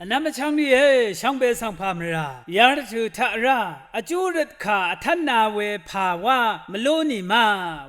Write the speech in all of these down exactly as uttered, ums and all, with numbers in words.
Vnvm vchvng rìé, shvngbe svng pà mvrà yarvtø̀ taq rá vjú røt kà vtv́nā we pà wá mvlú nì ma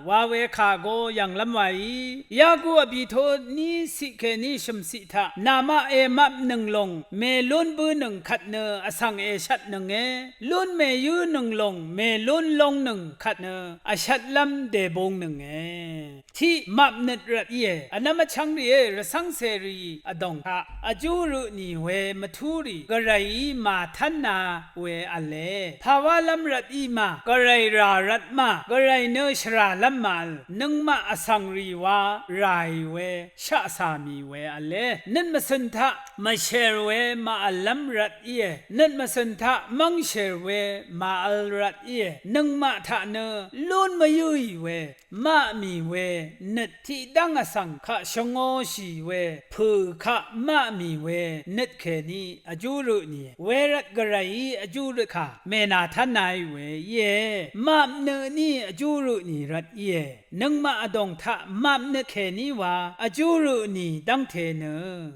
wa we kà go yv̀nglv́m wàí. Yaku vbì tut ní ciq kèní shø̀mciq taq, namaq èmapnøng lòng mèlún bǿnøng kvt nø vsvng èshvtnønge. Lún mèyǿnøng lòng mèlún lóngnøng kvt nø vshvtlv́m dèbungnønge. Tiq mapnøt rvt íe. Vnvm vchvng rìé, rvcv́ng cèrì vdòng taq vjú rø nì we mvtúrì gvrayí màtv́nā we v̄le. Pàwálv́m rvt í ma, gvray rà rvt ma, gvray nø shvràlv́m màvl, nøngmaq vsvng rì wa ràì we shaqcà mì we v̄le. Nøt mvcø̀n taq mvshèr we màvllv́m rvt íe. Nøt mvcø̀n taq mv́ngshèr we màvl rvt íe. Nøngmaq taq nø lún mvyǿì we maq mì we nøt, tiqdv́ng vsvng kaq shvngōshì we pø̀ kaq maq mì we nøt kèní vjú rø nìe. Wervt gvrayí vjú røt kà mènàtv́nāì we íe. Mapnø tní vjú rø nì rvt íe. Nøngmaq vdòng taq mapnøt kèní wa vjú rø nì dv́ngte nø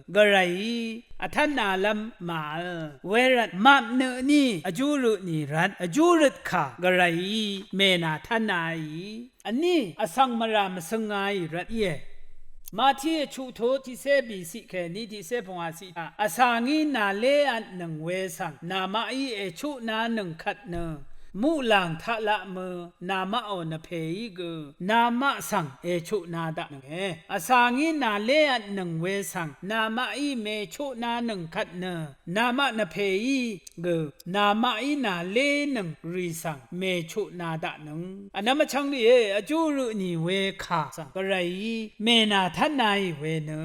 gvrayí vtv́nālv́m màvl. Wervt mapnø tní vjú rø nì rvt, vjú røt kà gvrayí mènàtv́nāì. Vní vsvng mvrà mvsøngāì rvt íe. Mati vchuq tut tiqcé bìciq kèní tiqcé pungwàciq taq, vsa ngí nàlévtnøng we svng namaqí èchuqnānøng kvt nø muqlàng taq laq mø namaqò nvpèí gø namaq svng èchuqnā daqnønge. Vsa ngí nàlévtnøng we svng namaqí mèchuqnānøng kvt nø namaq nvpèí gø namaqí nàlénøng rì svng mèchuqnā daqnøng. Vnvm vchvng rìé, vjú rø nì we kà svng gvrayí mènàtv́nāì we nø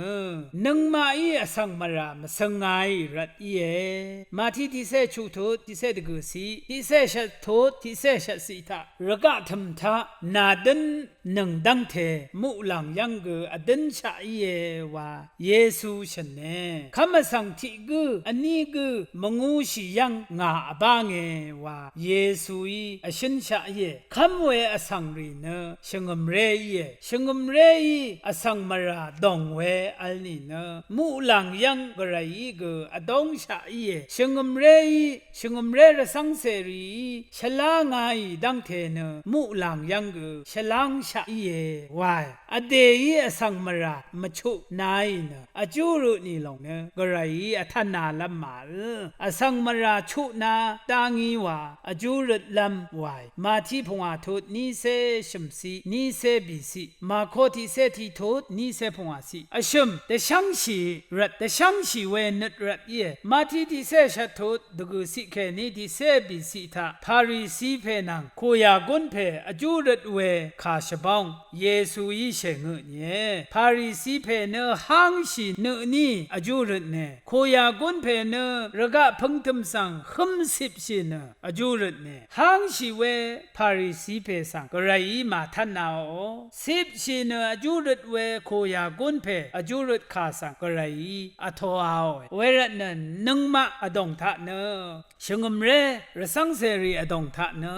nøngmaqí vsvng mvrà mvsøngāì rvt íe. Mati tiqcé chuq tut tiqcé dvgø̀ciq, tiqcé shvt tut tiqcé shvtciq taq, rvgaq tø̀m taq nàdǿn nøng dv́ngte muqlàng yv́ng gø vdǿnshaq íe wa Yesu shø̀ne. Kv́m vsvng tiq gǿ vní gǿ mvngūshì yv́ng ngà vbánge wa Yesuí vshǿnshaq íe. Kv́m we vsvng rì nø shvngø̀mré íe. Shvngø̀mréí vsvng mvrà dòng we vl nìnø muqlàng yv́ng gvrayí gø vdóngshaq íe. Shvngø̀mréí shvngø̀mré rvcv́ngcèrìí shvlá ngāì dv́ngte nø muqlàng yv́ng gø shvlángshaq íe wae. Vdèí vsvng mvrà mvchuqnāì nø vjú rø nì lòng nø gvrayí vtv́nālv́m màvl. Vsvng mvrà chuqnā dá ngí wa vjú røtlv́m wae. Mati pungwà tut nícé shø̀mciq, nícé bìciq, Màko tiqcé tiq tut nícé pungwàciq. Vshø̀m dvshv́ngshì rvt, dvshv́ngshì we nøt rvt íe. Mati tiqcé shvt tut dvgø̀ciq kèní tiqcé bìciq taq Parisi pè nvng kùyà gún pè vjú røt we kà shvbóng Yesuí shèngø nìe. Parisi pè nø hángshì nø tní vjú røtne. Kùyà gún pè nø rvgaq pø̄ngtø̀m svng hǿmcipshì nø vjú røtne. Hángshì we Parisi pè svng gvrayí màtv́nāò. Cipshì nø vjú røt we kùyà gún pè vjú røt kà svng gvrayí vtoāòe. Wervtnø nøngmaq vdòng taq nø shvngø̀mré rvcv́ngcèrì vdòng taq nø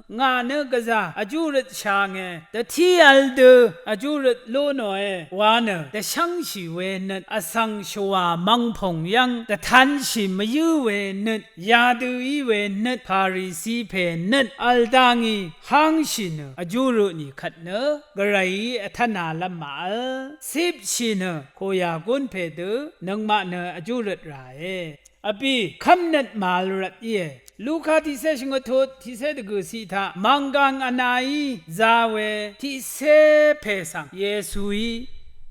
ngà nø gvzà vjú røt shange, dvtí vl dø vjú røt lú nòe wa nø dvshv́ngshì we nøt, vsvng shvwà mvngpùng yv́ng dvtanshì mvyǿ we nøt, yadø í we nøt, Parisi pè nøt vl dá ngí hángshì nø vjú rø nì kvt nø gvrayí vtv́nālv́m màvl. Cipshì nø kùyà gún pè dø nøngmaq nø vjú røt ràe. Vbì kv́mnøt màvl rvt íe. Luka tiqcé shvngøt tut tiqcé dvgø̀ciq taq mv̀nggàng vnaí za we tiqcé pè svng Yesuí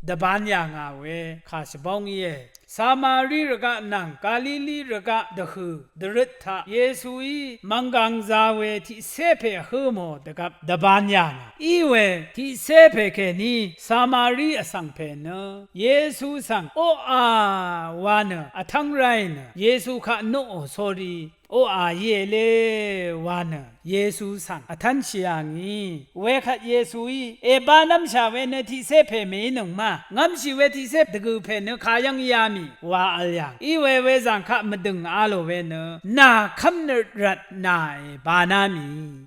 dvbān yà ngà we kà shvbóng íe. Samari rvgaq nvng Galili rvgaq dvhø̀ dvrøt taq Yesuí mv̀nggàng za we tiqcé pè vhǿ mò dvgvp dvbān yà ngà. Í we tiqcé pè kèní Samari vsvng pè nø Yesu svng oqà wa nø vtv́ng ráì nø Yesu kaq noqò sórí oqà íe lé wa nø Yesu svng vtv́nshì yà ngì. Wekvt Yesuí èbanv́mshà we nø tiqcé pè mèínøng ma. Ngv́mshì we tiqcé dvgø̀ pè nø kayv́ng yá mì wa vl yà ngì. Í we wezàng kaq mvdø̀ng a lò we nø nà kv́mnøt rvt nà èbaná mì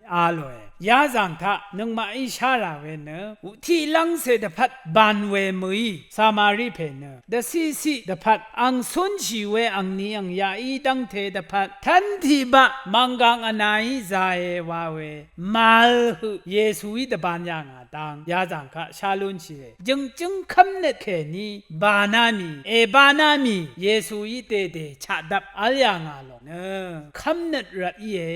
a lòe. yazàng taq nøngmaqí shá rà we nø tiqlv́ngcè dvpvt bàn we mø̀í Samari pè nø dvciqciq dvpvt ang cúnshì we angni angyaqí dv́ngte dvpvt tv́n tiqbaq mv̀nggàng vnaí zāe wa we màvl høq Yesuí dvbān yà ngà dang yazàng kaq shá lúnshìe. Jø̀ngjǿng kv́mnøt kèní bàná mì èbáná mì Yesuí dèdè chaqdvp v́l yà ngà lòng nø kv́mnøt rvt íe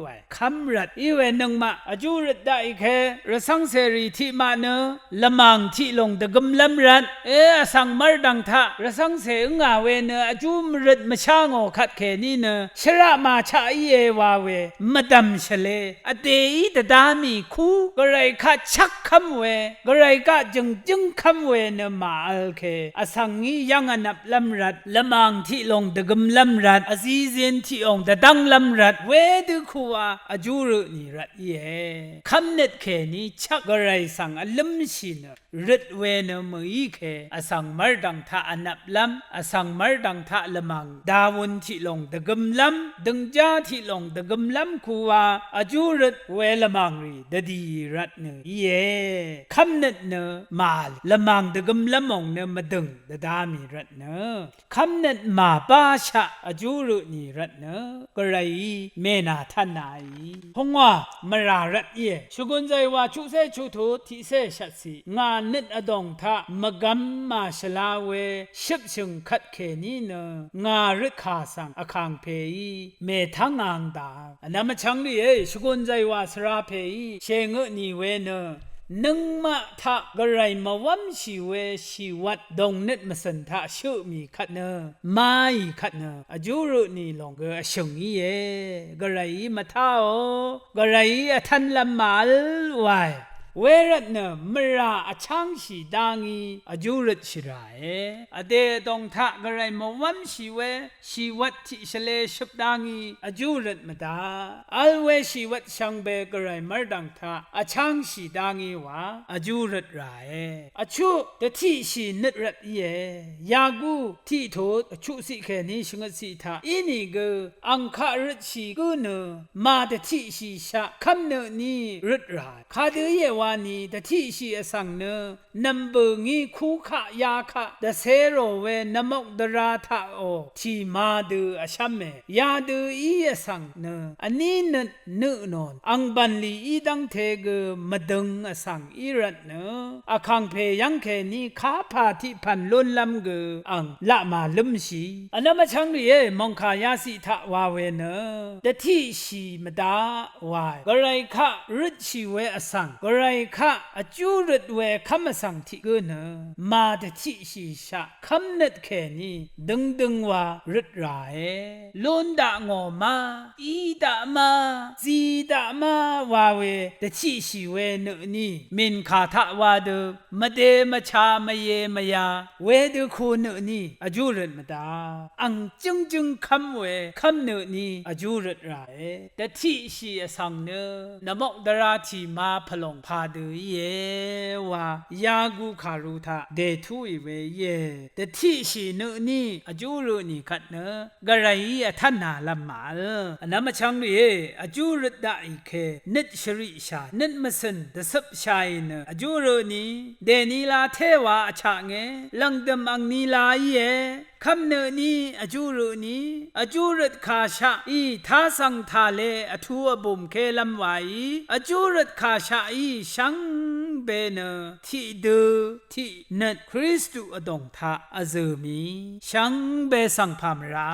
wae. Kv́m rvt í we nøngmaq vjú røt daqì ke rvcv́ngcèrì tiqmaq nø lvmàng tiqlùng dvgømlv́m rvt e vsvng mv́rdv̀ng taq rvcv́ngcè ǿngà we nø vjú mvrøt mvshá ngò kvtkèní nø shvraq màchaq íe wa we mvdv̀m shvlē vdèí dvdá mì kú gvray kaq chv́k kv́m we gvray kaq jø̀ngjǿng kv́m we nø màvl ke vsvng ngí yv́ng vnvplv́m rvt lvmàng tiqlùng dvgømlv́m rvt vzizin tiqlùng dvdv́nglv́m rvt wedø kuwa vjú rø tnì rvt íe. Kv́mnøt kèní chvk gvray svng vlǿmshì nø røt we nø mø̀í ke vsvng mv́rdv̀ng taq vnvplv́m vsvng mv́rdv̀ng taq lvmàng dawun tiqlùng dvgømlv́m døngjá tiqlùng dvgømlv́m kuwa vjú røt we lvmàngrì dvdì rvt nø íe. Kv́mnøt nø màvl lvmàng dvgømlv́m ong nø mvdø̀ng dvda mì rvt nø kv́mnøt màbáshaq vjú rø tnì rvt nø gvrayí mènà tv́nnaí pungwà mvrà rvt íe. Shvgùn zàywà chuqcé chuqtut tiqcé shvtciq ngà nøt vdòng taq mvgvm màshvla we shøpshø̀ng kvtkèní nø ngà røtkà svng vkàngpèí mètv́ngang daq vnvm vchvng rìé. Shvgùn zàywà svra pèí shèngø tnì we nø nøngmaq taq gvray mvwv́mshì we shìwvt dòngnøt mvcø̀n taq shøq mì kvt nø maì kvt nø vjú rø tnì lòng gø vshø̀ng íe. Gvrayí mvtáò gvrayí vtv́nlv́m màvl wae. Wervt nø mvrà vchángshì dá ngí vjú røtshì ràe. Vdè vdòng taq gvray mvwv́mshì we shìwvt tiq shvlē shøp dá ngí vjú røt mvdaq vl we shìwvt shvngbe gvray mv́rdv̀ng taq vchángshì dá ngí wa vjú røt ràe. Vchuq dvtiqshì nøt rvt íe. Yagu tiqtut vchuqciq kèní shvngøtciq taq ínìgø ang kaq røtshì gǿ nø màdvtiqshìshaq kv́mnø tní røt ràe. Kadø íe wani dvtiqshì vsvng nø nv̀mbø̀ ngí kú kaq ya kaq dvcē rò we nvmok dvrā taqò tìma dø vshv́me. Yadø í vsvng nø vní nøt nø nòn ang bv̀nlì í dv́ngte gø mvdøng vsvng í rvt nø vkàngpè yv́ng kèní kapà tiq pv̀n lúnlv́m gø ang laq màlǿmshì. Vnvm vchv́ng rìé, mòngkà yaciq taq wa we nø dvtiqshì mvdaq wae. Gvray kaq røtshì we vsvng, gvray kaq vjú røt we kv́m vsvng tiq gǿ nø màdvtiqshìshaq kv́mnøt kèní døngdøng wa røt ràe. Lún daq ngò ma, í daq ma, zi daq ma wa we dvtiqshì we nø tní mìnkà taq wa dø mvdē mvcha mvyē mvyā wedø ku nø tní vjú røt mvdaq. Ang jǿngjǿng kv́m we kv́m nø tní vjú røt ràe. Dvtiqshì vsvng nø nvmok dvrā tìma pvlòng padø íe wa yagu kàru taq dètúì we íe. Dvtiqshì nø tní vjú rø tnì kvt nø gvrayí vtv́nna lv́m màvl. Vnvm vchv́ng rìé, vjú røt daqì ke nøt shvriqshà nøt mvcø̀n dvcøpshàì nø vjú rø tnì dèni la téwa vchaknge lv̀ngdø̀m angni la íe. Kv́m nø tní vjú rø tnì vjú røt kàshaqí tasv̀ng tàle vtu vbùm kélv́m waí vjú røt kàshaqí shvngbe nø tiqdø tiq nøt Kristu vdòng taq vzø̀ mì shvngbe svng pà mvrà.